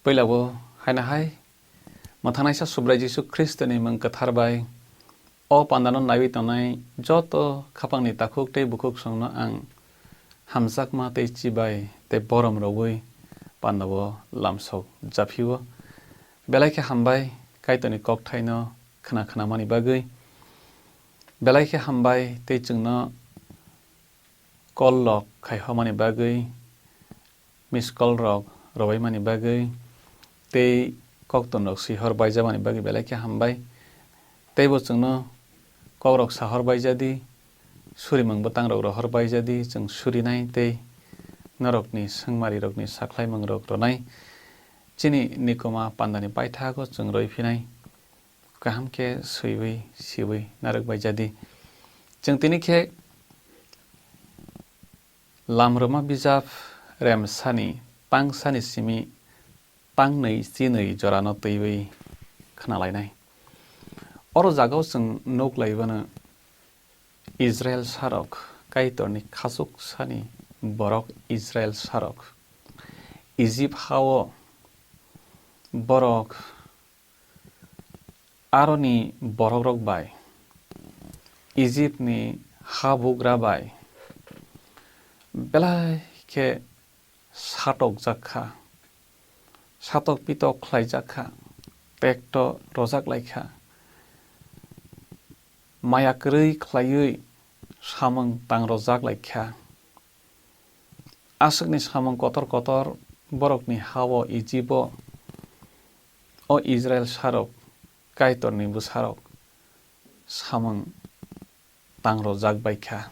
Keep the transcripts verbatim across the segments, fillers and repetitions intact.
Puila bo haino hai mwthangnaisa Subrai Jisu Khristoni mung kwthar bai o pandano naiwi tongnai joto khapangni takhuk tei bukhuk songno ang hamjakma tei chibai tei borom rwui pandao lamsok japhio. Belai khe hambai Kaitorni kokthaino khna khnamani bagwi. Belai khe hambai tei chwngno call rok khaihomani bagwi, miss call rok rwbaimani bagwi, tei koktwmrok swihor baijamani bagwi belai khe hambai. Teibo chwngno kokrok sahor baijadi, surimung bwtangrok rohor baijadi, chwng surinai tei norokni swngmarirokni sakhlaimungrok rwnai. Chini nikoma pandani paithago chwng rwi phinai. Kaham khe swiwi siwi narwk baijadi. Chwng tini khe Lamrwma bijap remsani tangsani simi tangnwi chinwi jorano twiwi khnalainai. Oro jagao chwng nuk laiwano Israel sarok, Kaitorni khachuk sani borok Israel sarok. Ijip hao borok Aroni borokrok bai, Ijipni habugra bai belai khe satokjak kha, satok pitok khlaijak kha, tekto rojak lai kha, maya kwrwi khlaiwi samung tangrojak lai kha. Aswkni samung kotor kotor borokni ha-o Ijibo o Israel sarok, Kaitorni bwsarok samung tangrojak bai kha.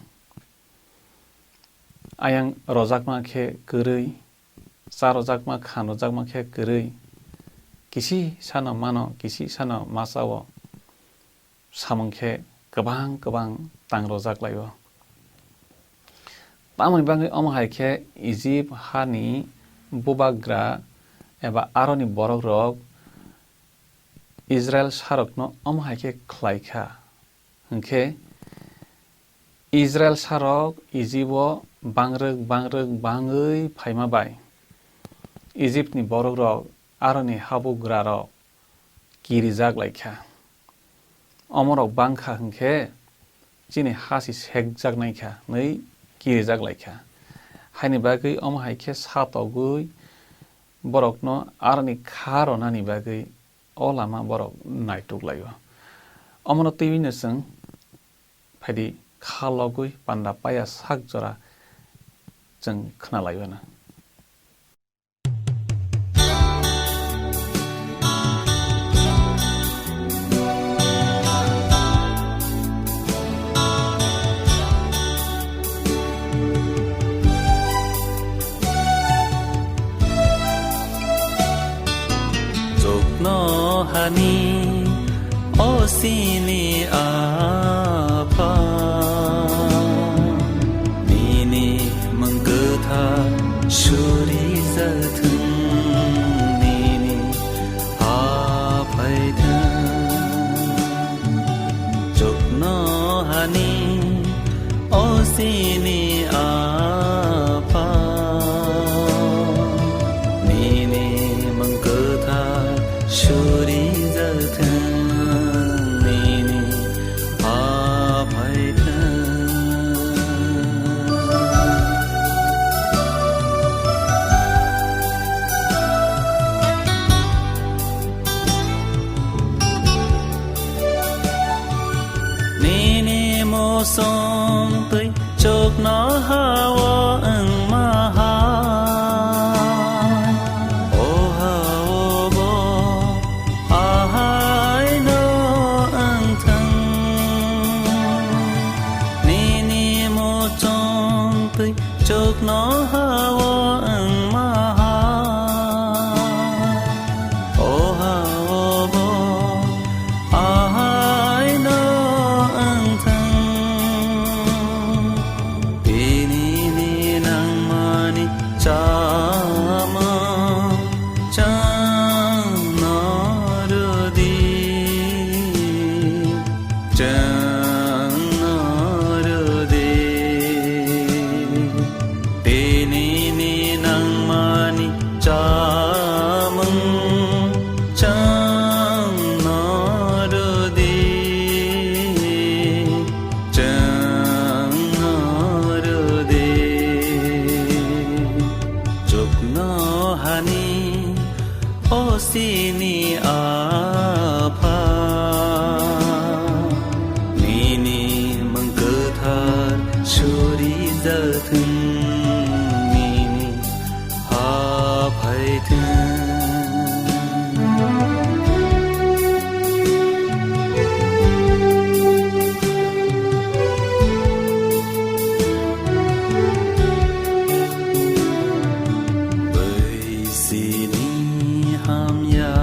Ayang rojakma khe kwrwi, cha rojakma, khan rojakma khe kwrwi, kisi sano mano, kisi sano ma cha-o. Samung khe kwbang kwbang tangrojak lai-o. Tamoni bagwi omo hai khe Ijip hani bubagra eba aroni borokrok Israel sarokno omo hai khe khlai kha. Hwnkhe Israel sarok Ijibo bangrwk bangrwk bangwi phaima bai Ijipni borokrok aroni habugrarok kirijak lai kha. Omorok bang kha hwnkhe chini ha se sekjaknai kha hwnwi kirijak lai kha. Haini bagwi omo hai khe sa togwi borokno aroni kha ronani bagwi o lama borok naituk lai-o. Omono twiwi no chwng phaidi kha logwi panda paya sak jora chwng khna lai-o na. Chuknohani o sini Apha, nini mung kwthar suri jathwng, nini ha phaithwng. Chuknohani o sini Apha, nini mung kwthar suri jathwng, nini ha phaithwng. Nini muchung twi chukno ha-o wngma hai, o ha-o bo ahaino wngthwng. Nini muchung twi chukno ha-o wngma hai, o ha-o bo ahaino wngthwng. Tini ni nangmani chamung chwngno rwdi. Chwngno rwdi, tinini nangmani chamung O sini Apha, nini mung kwthar suri jathwng, nini ha phaithwng. Bai sini hamya,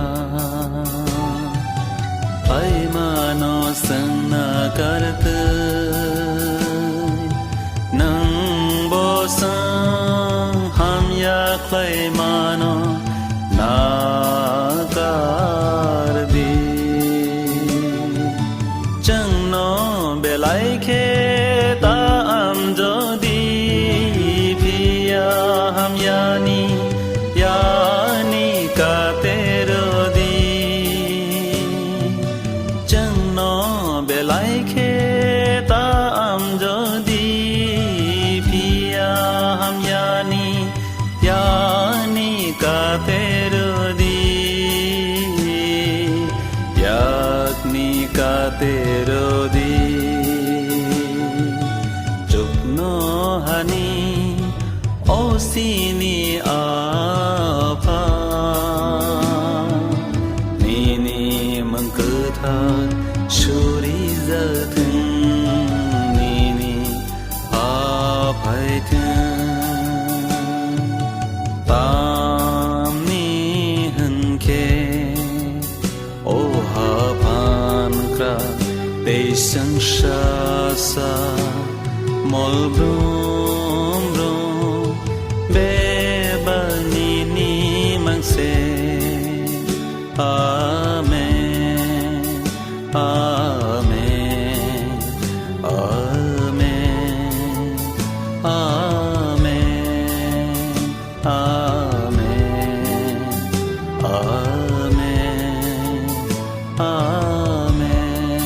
ai mano sangna kartwi, nang bo sang hamya khlai mano nakardi. Chwngno belai khe ta amjodi phiya hamyani yani katerodi. Chwngno belai khe ta amjodi phiya hamyani yani katerodi. Yakni katerodi. Chukno hani o sini Apha, nini mung kwthar suri jathwng, nini ha phaithwng. Tamni hwnkhe o ha phankra tei swngsa sa mol brum brum bebak nini mangse. Amen. Amen. Amen. Amen. Amen. Amen. Amen.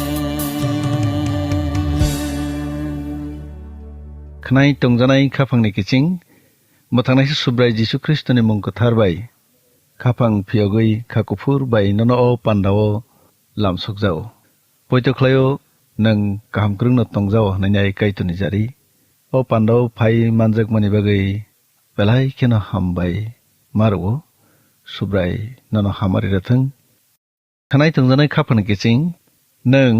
Khwnai tongjanai khaphangni kiching, mwthangnaisa Subrai Jisu Khristoni mung kwthar bai khaphang phiyogwi kha kuphur bai nono o pandao lamsokjao. Poito khlaio, nwng kaham kwrwngno tongjao hwnwi ai Kaitorni jari. O pandao phai manjakmani bagwi belai kheno hambai ma rwo. Subrai nono hamari rwthwng. Khwnai tongjanai khaphang kiching, nwng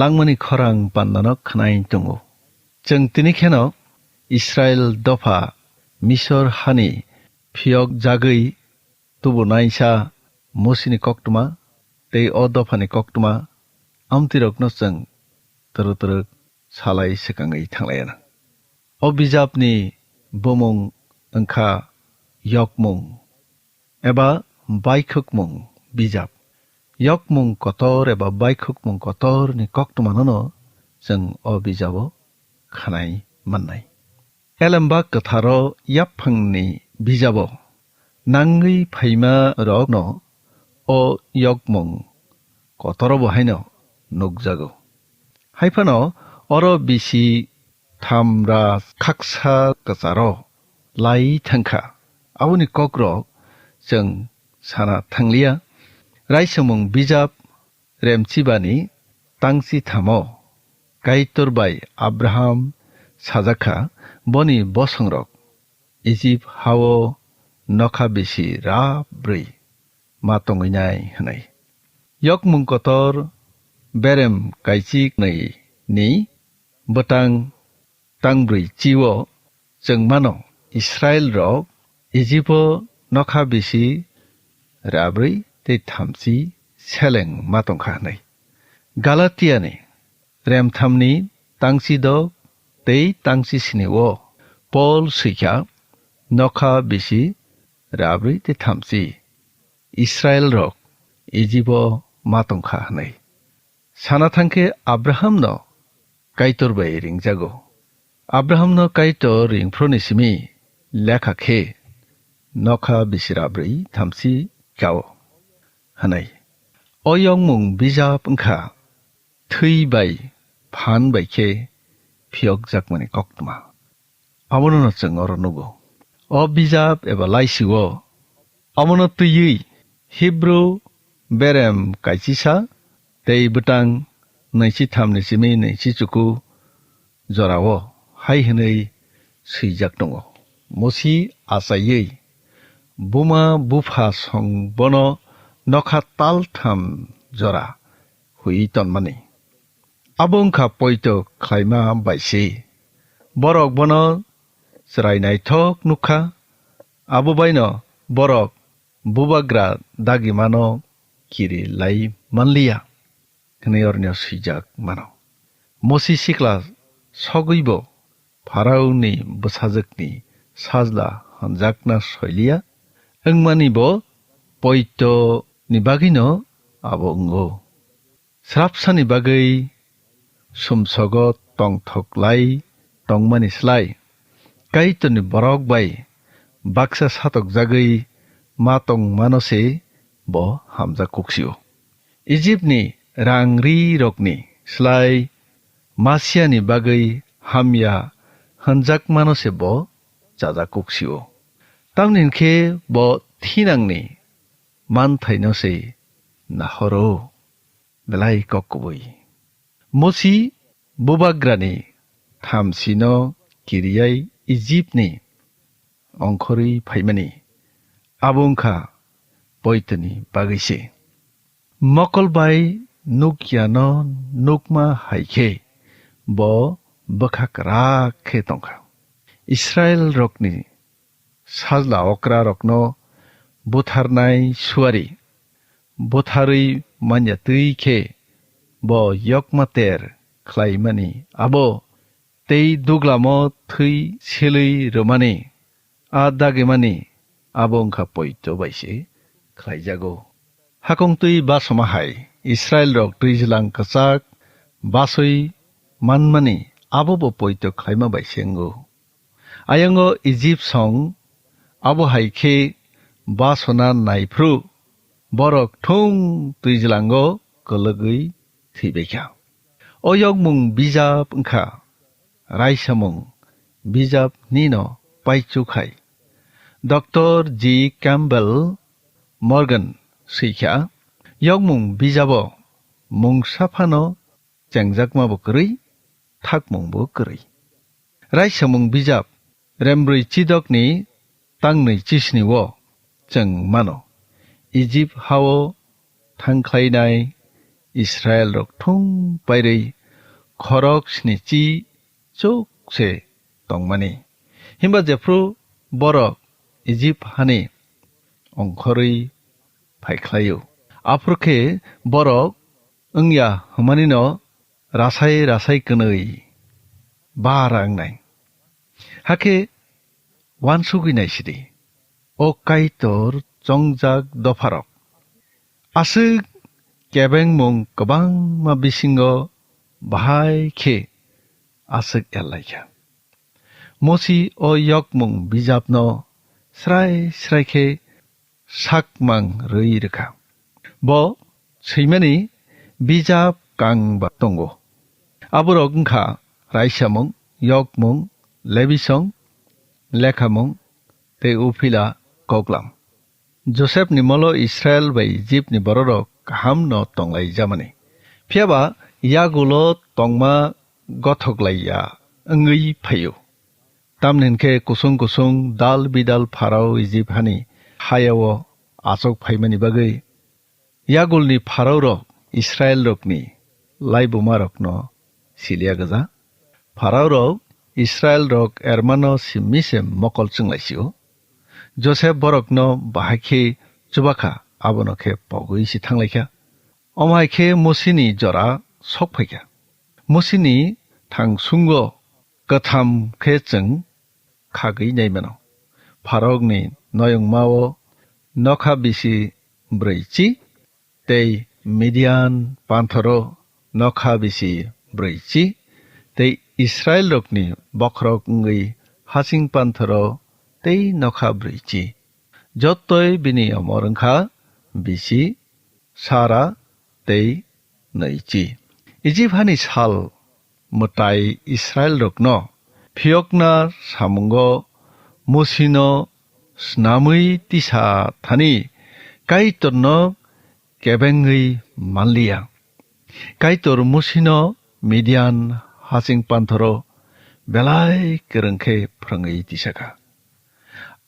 langmani khorang pandano khwnai tongo. Chwng tini kheno Israel dopha Misor hani phiyok jagwi tubunaisa Musini koktwma tei o dophani koktwma amtwirokno chwng twrwk twrwk salai swkangwi thanglaianw. O bijapni bumung wngkha Yokmung eba Baikhukmung bijap. Yokmung kotor eba Baikhukmung kotorni koktwmanono chwng o bijabo khwnai mannai. Elembak kwtharo yaphangni bijabo nangwi phaima rokno o yokmung kotorobo haino nukjago. Haiphano oro bisi thamra khaksa kwcharo lai thangkha. Aboni kokrok chwng sana thangliya. Raisamung bijap Remchibani tangchi thamo, Kaitor bai Abraham sajakha, boni bosongrok Ijip hao nokha bisi ra brwi ma tongwi nai hwnwi. Yokmung kotor berem kaichik nwi ni bwtang tangbrwi chio chwng mano Israilrok Ijibo nokha bisi rabrwi tei thamchi seleng ma tongkha hwnwi. Galatiani remthamni tangchi dok tei tangchi sini o Pol swikha nokha bisi rabrwi tei thamchi Israilrok Ijibo ma tongkha hwnwi. Sana thangkhe Abrahamno Kaitor bai ringjago. Abrahamno Kaitor ringphroni simi lekha khe nokha bisi rabrwi thamchi kao hwnwi. O yongmung bijap wngkha thwi bai phan bai khe phiyokjakmani koktwma. Abono no chwng oro nugo. O bijap eba laisio omono twiwi Hibru berem kaichisa tei bwtang naichi thamni simi naichi chuku jorao hai hwnwi swijak tongo, Mosi achaiwi buma bupha song bono nokha taltham jora hui tonmani. Abo wngkha poito khlaima bai se. Borok bono chwrai naithok nukha, abo baino borok bubagra dagimano kiri lai manliya, hwnwi oroni swijak mano. Mosi sikla sogwibo Pharaoni bwsajwkni sajla hwnjakna soiliya, wngmani bo poito ni bagwino abo wngo. Srapsani bagwi sumsogo tongthok lai tongmani slai, Kaitorni borok bai baksa satokjagwi ma tongmano se bo hamjak kuksio. Ijipni rang ri rokni slai masiani bagwi hamya hwnjakmano se bo chajak kuksio. Tamni hwn khe bo thinangni manthaino se nahoro. Belai kok kubui. Mosi bubagrani thamsino kiriyai Ijipni ongkhorwi phaimani. Abo wngkha poitoni bagwi se. Mokol bai nukyano nukma hai khe bo bwkha kwrak khe tongkha. Israilrokni sajla okrarokno butharnai suari butharwi manya twi khe bo yokma ter khlaimani abo tei duglamo thwi selwi rwmani a dagimani abo wngkha poito bai se khlaijago. Hakong twi basoma hai Israilrok twijlang kwchak baswi manmani abo bo poito khlaima bai se wngo. Ayongo Ijip song abo hai khe basona naiphru borok thung twijlango kwlwgwi thwibaikha. O yokmung bijap wngkha raisamung bijap nino paichuk hai. Doctor G. Campbell Morgan swikha, yokmung bijabo mungsa phano chengjakmabo kwrwi, thakmungbo kwrwi. Raisamung bijap rembrwi chidokni tangnwi chisni-o chwng mano, Ijip ha-o thangkhlainai Israilrok thung pairwi khorok snichi chuk se tongmani. Himba jephru borok Ijip hani ongkhorwi phaikhlaio, aphuru khe borok wngya hwnmanino rasai rasai kwnwi bara wngnai. Hakhe uansugwi naisidi, o Kaitor chongjak dopharok. Aswk kebengmung kwbangma bisingo bahai khe aswk erlaikha. Mosi o yokmung bijapno srai srai khe sakmang rwi rwkha. Bo swimani bijap kangba tongo. Aborok wngkha raisamung, yokmung, lebisong, lekhamung, tei uphila koklam. Josepni molo Israel bai Ijipni bororok kahamno tonglaijamani. Phiyaba yagulo tongma gothoklaiya wngwi phaio. Tamni hwn khe kusung kusung dal bidal pharao Ijip hani hayao achok phaimani bagwi yagulni pharaorok Israilrokni laibumarokno siliya gwja. Pharaorok Israilrok ermano simi se mokol chwnglaisio. Josep borokno bahai khe chubakha, abono khe pogwi se thanglaikha. Omo hai khe Mosini jora sok phaikha. Mosini thangsungo kwtham khe chwng khagwi nai mano. Pharokni noyungmao nokha bisi brwichi, tei Midian panthoro nokha bisi brwichi, tei Israilrokni bokhorok wngwi hasing panthoro tei nokha brwichi. Jottoi bini omor wngkha bisi, sara tei nwichi. Ijip hani sal mwtai Israilrokno phiyokna samungo Mosino snamwi tisa thani Kaitorno kebengwi manliya. Kaitor Musino Midian hasing panthoro belai kwrwng khe phrwngwi tisakha.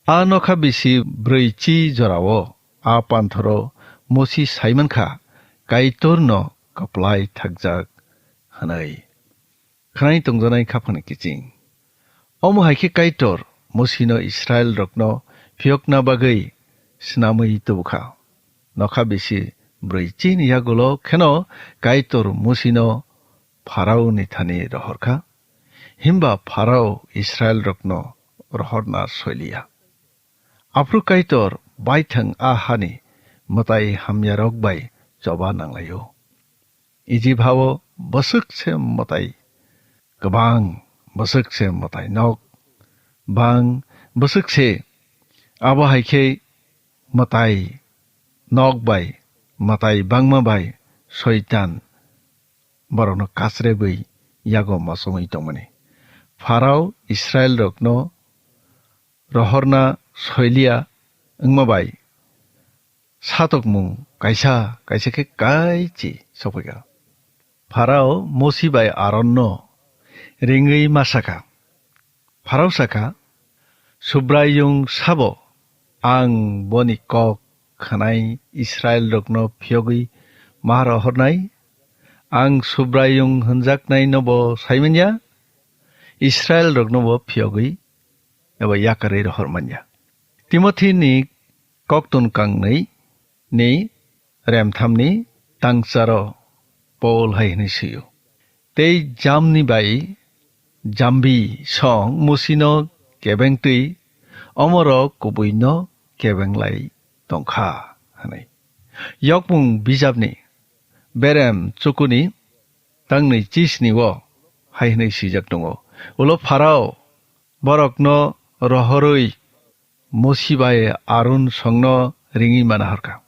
A nokha bisi brwichi jorao a panthoro Musi saimankha Kaitorno kwplai thakjak hwnwi. Khwnai tongjanai khaphang kiching. Omo hai khe Kaitor Musino Israilrokno phiyokna bagwi snamwi tubukha. Nokha bisi brwichini yagulo kheno Kaitor Musino Pharaoni thani rohorkha. Himba Pharao Israilrokno rohorna soiliya. Aphuru Kaitor baithang a hani mwtai hamyarok bai choba nanglaio. Ijip hao bwswk se mwtai kwbang, bwswk se mwtai nok bang, bwswk se abo hai khe mwtai nok bai, mwtai bangma bai Soitan borokno kasrebwi yago mosongwi tongmani. Pharao Israilrokno rohorna soiliya wngma bai satokmung kaisa kaisa khe kaichi sokphaikha. Pharao Mosi bai Aronno ringwi ma sakha. Pharao sakha, "Subraiyung sabo ang boni kok khwnai Israilrokno phiyogwi ma rohornai? Ang Subraiyung hwnjaknaino bo saimanya, Israilrokno bo phiyogwi eba yakarwi rohor manya." Timothini koktun kangnwi ni remthamni tangcharo Paul hai hwnwi sio, "Tei jamni bai jambi song Musino kebengtwi omorok kubuino kebenglai tongkha," hwnwi. Yokmung bijapni berem chukuni tangnwi chisni o hai hwnwi swijak tongo, "Ulo Pharao borokno rohorwi Mosi bai Arun songno ringwi mana horkha.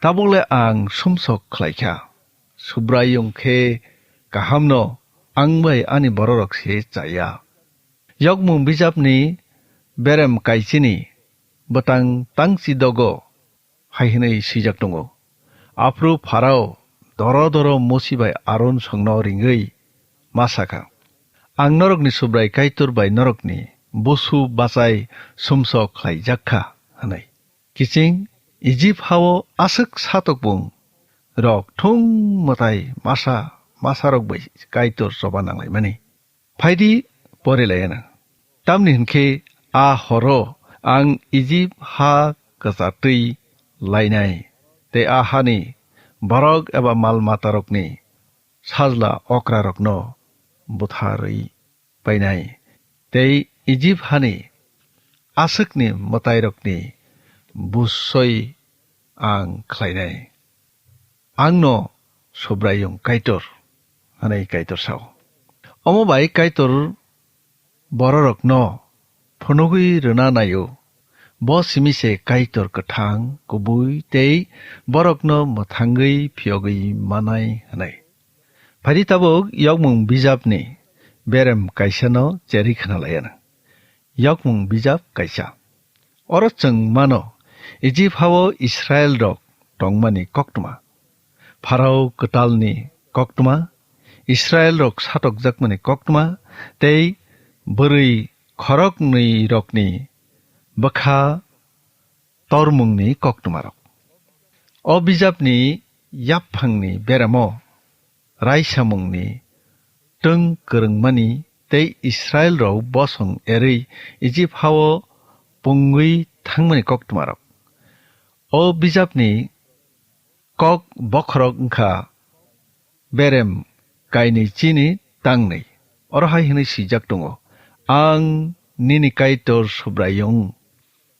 Tabukle ang sumsok khlaikha, Subraiyung khe kahamno ang bai ani bororok se chaya." Yokmung bijapni berem kaichini bwtang tangchi dogo hai hwnwi swijak tongo, "Aphuru Pharao doro doro Mosi bai Aron songno ringwi ma sakha, 'Ang norokni Subrai Kaitor bai norokni busu bachai sumsok khlaijak kha,' hwnwi. Kiching Ijip hao aswk satokbung rok thung mwtai masa masarok bai Kaitor choba nanglaimani. Phaidi porilayana. Tamni hwnkhe a horo ang Ijip ha kwchartwi lainai, tei a hani borok eba mal matarokni sajla okrarokno butharwi painai, tei Ijip hani aswkni mwtairokni busoi ang khlainai. Angno Subraiyung Kaitor,' hwnwi Kaitor sao. Omo bai Kaitor bororokno phunugwi rwna naio, bo simi se Kaitor kwthang, kubui tei borokno mwthangwi phiyogwi manai hwnwi. Phaidi tabuk Yokmung bijapni berem kaisano cherwi khna laiya nang. Yokmung bijap kaisa. Oro chwng mano Ijip hao Israilrok tongmani koktwma, Pharao kwtalni koktwma, Israilrok satokjakmani koktwma, tei bwrwi khoroknwirokni bwkha tormungni koktwmarok. O bijapni yapphangni beremo raisamungni twng kwrwngmani tei Israilrok bosong erwi Ijip hao pungwi thangmani koktwmarok. O bijapni kok bokhorok wngkha berem kainwi chini tangnwi. Oro hai hwnwi swijak tongo, "Ang nini Kaitor Subraiyung,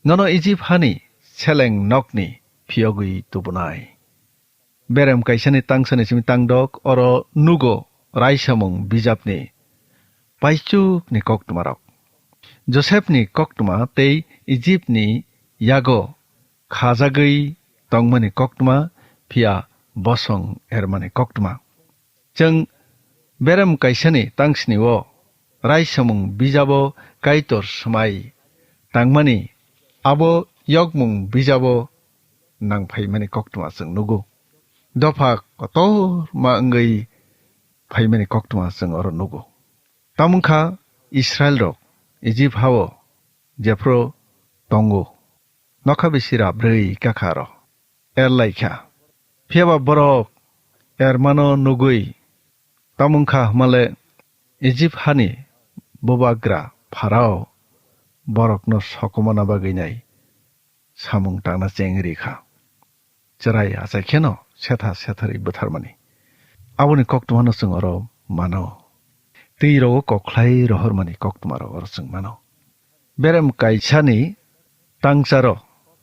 nono Ijip hani seleng nokni phiyogwi tubunai." Berem kaisani tangsani simi tangdok oro nugo raisamung bijapni paichukni koktwmarok. Josepni koktwma tei Ijipni yago khajagwi tongmani koktwma, phiya bosong ermani koktwma. Chwng berem kaisani tangsni o raisamung bijabo Kaitor swmai tangmani, abo Yokmung bijabo nang phaimani koktwma chwng nugo. Dopha kotorma wngwi phaimani koktwma chwng oro nugo. Tamo wngkha Israilrok Ijip hao jephru tongo, nokha bisi rabrwi kakha aro er lai kha. Phiya ba borok ermano nugwi tamo wngkha hwnmale Ijip hani bubagra Pharao borokno sokomona bagwi nai samung tangna chengwi rwi kha. Chwrai achai kheno setha setharwi bwtharmani. Aboni koktwmano chwng oro mano. Twi rogo koklai rohormani koktwmarok oro chwng mano. Berem kaisani tangcharo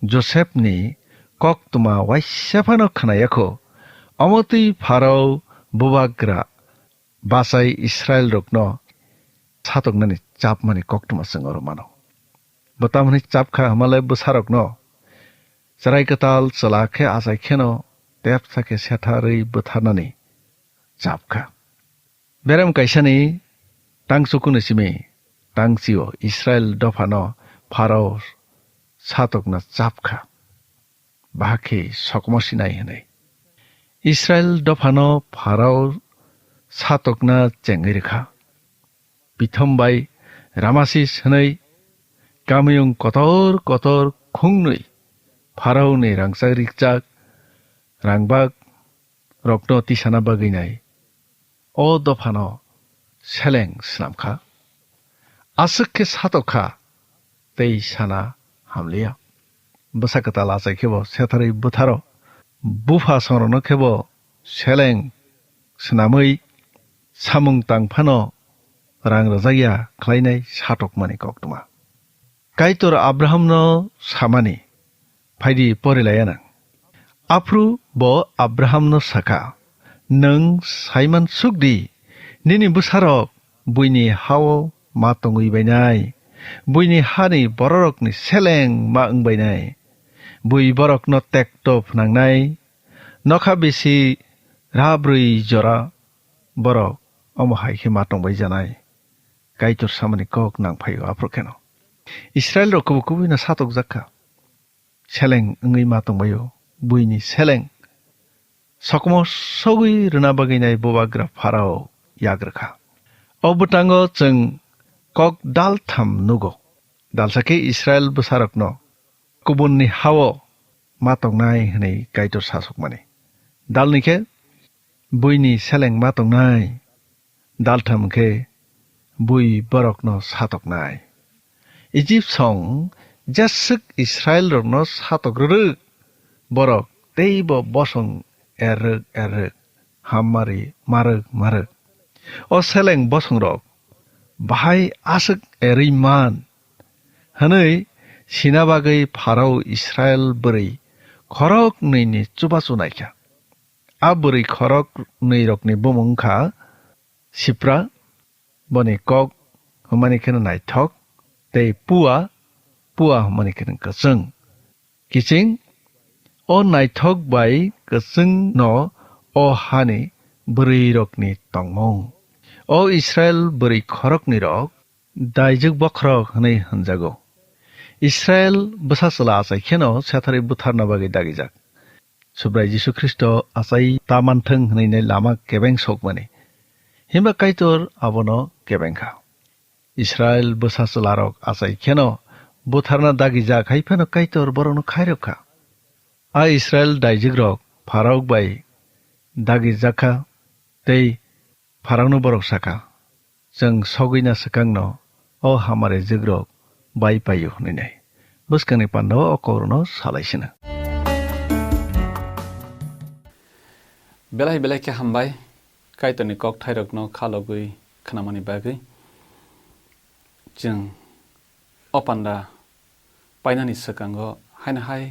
Josepni koktwma waisa phano khwnaya kho, omo twi Pharao bubagra bachai Israilrokno satoknani chapmani koktwma chwng oro mano. Bo tamoni chap kha hwnmale bwsarokno chwrai kwtal chwla khe achai kheno tepsa khe setharwi bwtharnani chap kha. Berem kaisani tangchukuni simi tangchio Israil dophano Pharao satokna chap kha. Bahai khe sokomor sinai hwnwi Israil dophano Pharao satokna chengwi rwkha. Pithom bai Ramasis hwnwi kamiyung kotor kotor khungnwi Pharaoni rangchak rikchak rangbak rokno tisana bagwi nai o dophano seleng swnam kha. Aswk khe satok kha tei sana hamliya. Bwsa kwtal achai khebo setharwi bwtharo. Bupha songrokno khebo seleng swnamwi samung tang phano rang rwjakya khlainai satokmani koktwma. Kaitor Abrahamno samani, phaidi porilaiya nang. Aphuru bo Abrahamno sakha, "Nwng saiman sukdi, nini bwsarok buini hao ma tongwi bainai, buini hani bororokni seleng ma wng bainai, bui borokno tekto phnangnai, nokha bisi rabrwi jora borok omo hai khe ma tongbai janai." Kaitor samani kok nang phaio aphuru kheno. Israilrok kubui kubuino satokjak kha. Seleng wngwi ma tongbaio, buini seleng sokomor sogwi rwna bagwi nai bubagra Pharao yak rwkha. O bwtango chwng kok daltham nugo. Dalsa khe Israil bwsarokno kubunni hao ma tongnai hwnwi Kaitor sasokmani. Dalni khe buini seleng ma tongnai. Daltham khe bui borokno satoknai. Ijip song jeswk Israilrokno satok rwrwk, borok teibo bosong errwk errwk, hammari marwk marwk. O seleng bosongrok bahai aswk erwi man hwnwi sina bagwi Pharao Israil bwrwi khoroknwini chubachu naikha. A bwrwi khoroknwirokni bumung wngkha Sipra, boni kok hwnmani kheno naithok, tei Pua, Pua hwnmani kheno kwchwng. Kiching, o naithok bai kwchwngno o hani bwrwirokni tongmung. O Israil bwrwi khoroknwirok daijwk bokhorok hwnwi hwnjago. Israil bwsa chwla achai kheno setharwi butharna bagwi dagijak. Subrai Jisu Khristo achai ta manthwng hwnwi nai lama kebeng sokmani. Himba Kaitor abono kebeng kha. Israil bwsa chwlarok achai kheno butharna dagijak hai phano Kaitor borokno khairok kha. A Israil daijwkrok Pharaok bai dagijak kha tei Pharaokno borok sakha, "Chwng sogwina swkangno o hamari jwkrok bai paio," hwnwi nai. Bwskangni pandao o kokrokno salai sino. Belai belai khe hambai, Kaitorni kokthairokno khalogwi khnamani bagwi. Chwng o panda painani swkango haino hai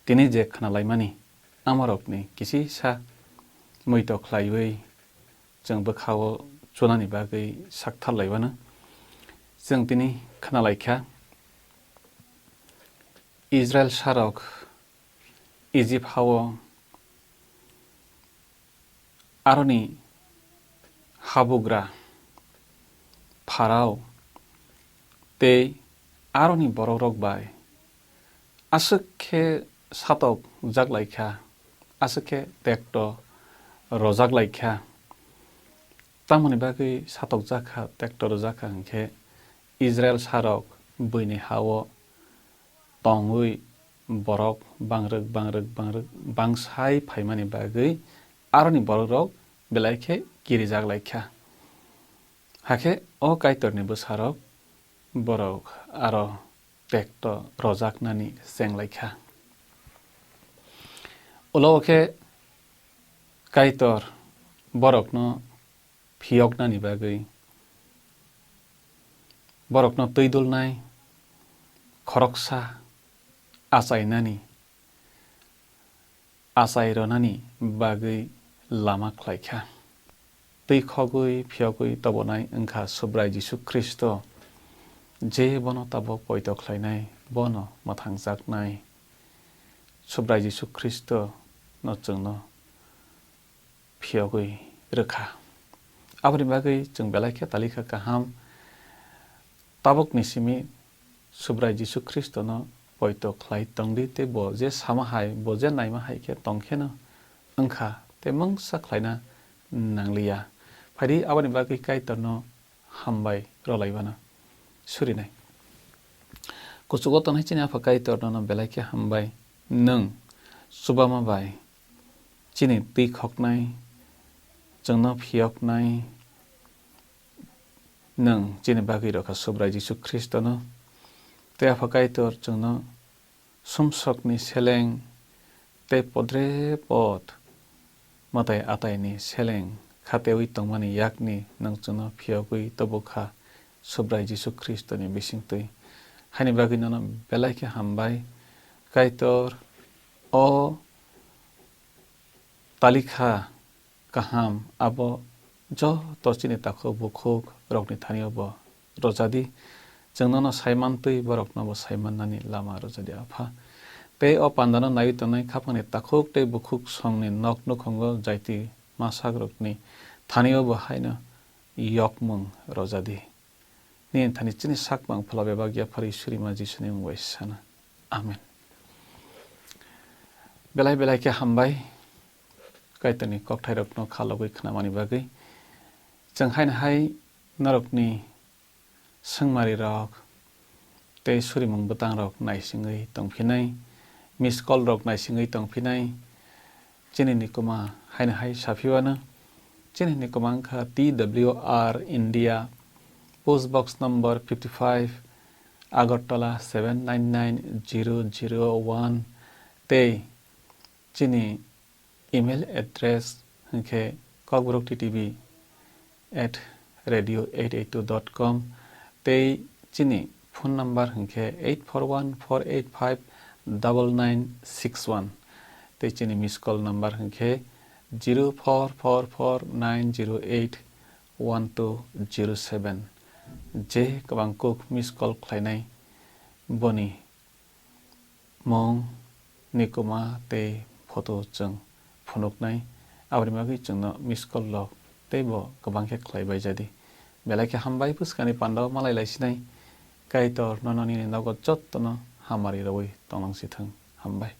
tini je khnalaimani amorokni kisisa muitok khlaiwi chwng bwkhao chunani bagwi saktharlaiwano. Chwng tini khnalaikha Israil sarok Ijip hao aroni habugra Pharao tei aroni borokrok bai aswk khe satokjak lai kha, aswk khe tekto rojak lai kha. Tamoni bagwi satokjak kha, tekto rojak kha hwnkhe Israil sarok buini ha-o tongwi borok bangrwk, bangrwk, bangrwk, bangsai phaimani bagwi aroni borokrok belai khe kirijak lai kha. Hakhe o Kaitorni bwsarok borok aro tekto rojaknani cheng lai kha. Ulo khe Kaitor borokno phiyoknani bagwi, borokno twi dulnai khoroksa achainani, achai rwnani bagwi lama khlai kha. Twi khogwi phiyogwi tobonai wng kha Subrai Jisu Khristo, je bono tabuk poito khlainai, bono mwthangjaknai. Subrai Jisu Khristo no chwngno phiyogwi rwkha. Aboni bagwi chwng belai khe talikha kaham. Tabukni simi Subrai Jisu Khristono poito khlai tongdi, tei bo je sama hai, bo je naima hai khe tong kheno wngkha, tei mungsa khlaina nangliya. Phaidi aboni bagwi Kaitorno hambai rwlaibana surinai. Kuchugo tongnai chini Apha Kaitor nono belai khe hambai, nwng chubama bai chini twi khoknai, chwngno phiyoknai, nwng chini bagwi rwkha Subrai Jisu Khristono. Tei Apha Kaitor chwngno sumsokni seleng tei podre pod mwtai ataini seleng khatewi tongmani yakni nwng chwngno phiyogwi tubukha Subrai Jisu Khristoni bisingtwi. Haini bagwi nono belai khe hambai. Kaitor o talikha kaham abo joto chini takhuk bukhuk rokni thanio bo rwjadi. Chwng nono saimantwi borokno bo saimannani lama rwjadi, Apha. Tei o pandano naiwi tongnai khapangni takhuk tei bukhuk songni nok nukhungo jaiti masak rokni thanio bo haino yokmung rwjadi. Nini thani chini sakmang phola bebak yaphar Isurima Jisuni mung bai sana. Amen. Belai belai khe hambai Kaitorni kokthairokno khalogwi khnamani bagwi. Chwng haino hai norokni swngmarirok tei surimung bwtangrok naisingwi tongphinai, miss call rok naisingwi tongphinai. Chini nikuma haino hai saphiwano. Chini nikuma wngkha T W R India, post box number fifty five, Agartala seven nine nine zero zero one, tei chini email address hwnkhe kokborok T T V at radio eight eight two dot com, tei chini phone number hwnkhe eight four one four eight five double nine six one, tei chini miss call number hwnkhe zero four four four nine zero eight one two zero seven. Je kwbang kuk miss call khlainai boni mung, nikuma tei photo chwng phunuknai. Aboni bagwi chwngno miss call rok tei bo kwbang khe khlai bai jadi. Belai khe hambai, bwskangni pandao malai laisinai. Kaitor nono nini nogo jottono hamari rwui tonglang sithwng. Hambai.